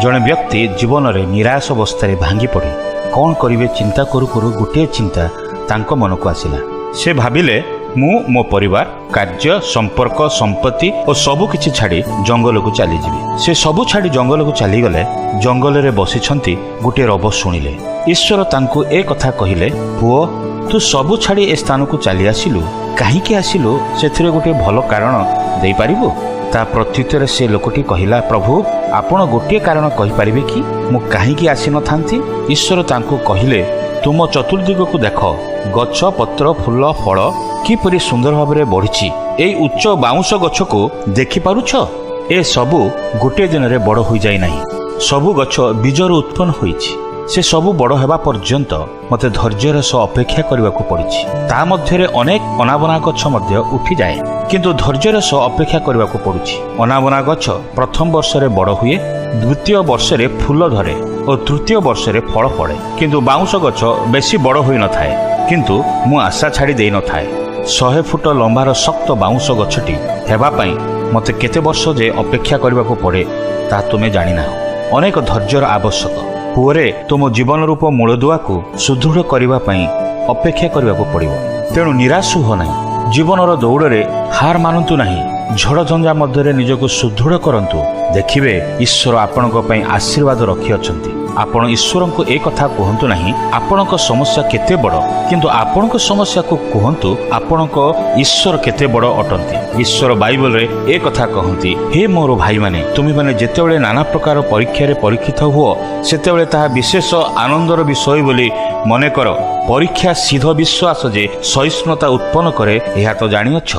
ଜଣେ ବ୍ୟକ୍ତି ଜୀବନରେ ନିରାଶ ଅବସ୍ଥାରେ ଭାଙ୍ଗି ପଡ଼ି କ'ଣ କରିବେ ଚିନ୍ତା କରୁ କରୁ ଗୋଟିଏ ଚିନ୍ତା ତାଙ୍କ ମନକୁ ଆସିଲା। ସେ ଭାବିଲେ, ମୁଁ ମୋ ପରିବାର, କାର୍ଯ୍ୟ, ସମ୍ପର୍କ, ସମ୍ପତ୍ତି ଓ ସବୁ କିଛି ଛାଡ଼ି ଜଙ୍ଗଲକୁ ଚାଲିଯିବି। ସେ ସବୁ ଛାଡ଼ି ଜଙ୍ଗଲକୁ ଚାଲିଗଲେ। ଜଙ୍ଗଲରେ ବସିଛନ୍ତି, ଗୋଟିଏ ରବ ଶୁଣିଲେ। ଈଶ୍ୱର ତାଙ୍କୁ ଏ କଥା କହିଲେ, ପୁଅ, ତୁ ସବୁ ଛାଡ଼ି ଏ ସ୍ଥାନକୁ ଚାଲି ଆସିଲୁ, କାହିଁକି ଆସିଲୁ, ସେଥିରେ ଗୋଟିଏ ଭଲ କାରଣ ଦେଇପାରିବୁ? ତା ପ୍ରତ୍ୟୁତ୍ତରେ ସେ ଲୋକଟି କହିଲା, ପ୍ରଭୁ, ଆପଣ ଗୋଟିଏ କାରଣ କହିପାରିବେ କି ମୁଁ କାହିଁକି ଆସିନଥାନ୍ତି? ଈଶ୍ୱର ତାଙ୍କୁ କହିଲେ, ତୁମ ଚତୁର୍ଦିଗକୁ ଦେଖ, ଗଛ ପତ୍ର, ଫୁଲ ଫଳ କିପରି ସୁନ୍ଦର ଭାବରେ ବଢ଼ିଛି। ଏଇ ଉଚ୍ଚ ବାଉଁଶ ଗଛକୁ ଦେଖିପାରୁଛ? ଏ ସବୁ ଗୋଟିଏ ଦିନରେ ବଡ଼ ହୋଇଯାଇ ନାହିଁ। ସବୁ ଗଛ ବୀଜରୁ ଉତ୍ପନ୍ନ ହୋଇଛି। ସେ ସବୁ ବଡ଼ ହେବା ପର୍ଯ୍ୟନ୍ତ ମୋତେ ଧୈର୍ଯ୍ୟର ସହ ଅପେକ୍ଷା କରିବାକୁ ପଡ଼ିଛି। ତା ମଧ୍ୟରେ ଅନେକ ଅନାବନା ଗଛ ମଧ୍ୟ ଉଠିଯାଏ, କିନ୍ତୁ ଧୈର୍ଯ୍ୟର ସହ ଅପେକ୍ଷା କରିବାକୁ ପଡ଼ୁଛି। ଅନାବନା ଗଛ ପ୍ରଥମ ବର୍ଷରେ ବଡ଼ ହୁଏ, ଦ୍ୱିତୀୟ ବର୍ଷରେ ଫୁଲ ଧରେ ଓ ତୃତୀୟ ବର୍ଷରେ ଫଳ ଫଳେ। କିନ୍ତୁ ବାଉଁଶ ଗଛ ବେଶୀ ବଡ଼ ହୋଇନଥାଏ। କିନ୍ତୁ ମୁଁ ଆଶା ଛାଡ଼ି ଦେଇନଥାଏ। 100 ଫୁଟ ଲମ୍ବାର ଶକ୍ତ ବାଉଁଶ ଗଛଟି ହେବା ପାଇଁ ମୋତେ କେତେ ବର୍ଷ ଯେ ଅପେକ୍ଷା କରିବାକୁ ପଡ଼େ, ତାହା ତୁମେ ଜାଣିନାହ। ଅନେକ ଧୈର୍ଯ୍ୟର ଆବଶ୍ୟକ। ପୁଅରେ, ତୁମ ଜୀବନ ରୂପ ମୂଳଦୁଆକୁ ସୁଦୃଢ଼ କରିବା ପାଇଁ ଅପେକ୍ଷା କରିବାକୁ ପଡ଼ିବ। ତେଣୁ ନିରାଶ ହୁଅ ନାହିଁ। ଜୀବନର ଦୌଡ଼ରେ ହାର ମାନନ୍ତୁ ନାହିଁ। ଝଡ଼ ଝଞ୍ଜା ମଧ୍ୟରେ ନିଜକୁ ସୁଦୃଢ଼ କରନ୍ତୁ। ଦେଖିବେ, ଈଶ୍ୱର ଆପଣଙ୍କ ପାଇଁ ଆଶୀର୍ବାଦ ରଖିଅଛନ୍ତି। ଆପଣ ଈଶ୍ୱରଙ୍କୁ ଏ କଥା କୁହନ୍ତୁ ନାହିଁ ଆପଣଙ୍କ ସମସ୍ୟା କେତେ ବଡ଼, କିନ୍ତୁ ଆପଣଙ୍କ ସମସ୍ୟାକୁ କୁହନ୍ତୁ ଆପଣଙ୍କ ଈଶ୍ୱର କେତେ ବଡ଼ ଅଟନ୍ତି। ଈଶ୍ୱର ବାଇବଲରେ ଏ କଥା କହନ୍ତି, ହେ ମୋର ଭାଇମାନେ, ତୁମେମାନେ ଯେତେବେଳେ ନାନା ପ୍ରକାର ପରୀକ୍ଷାରେ ପରୀକ୍ଷିତ ହୁଅ, ସେତେବେଳେ ତାହା ବିଶେଷ ଆନନ୍ଦର ବିଷୟ ବୋଲି ମନେ କର। ପରୀକ୍ଷା ସିଦ୍ଧ ବିଶ୍ୱାସ ଯେ ସହିଷ୍ଣୁତା ଉତ୍ପନ୍ନ କରେ, ଏହା ତ ଜାଣିଅଛ।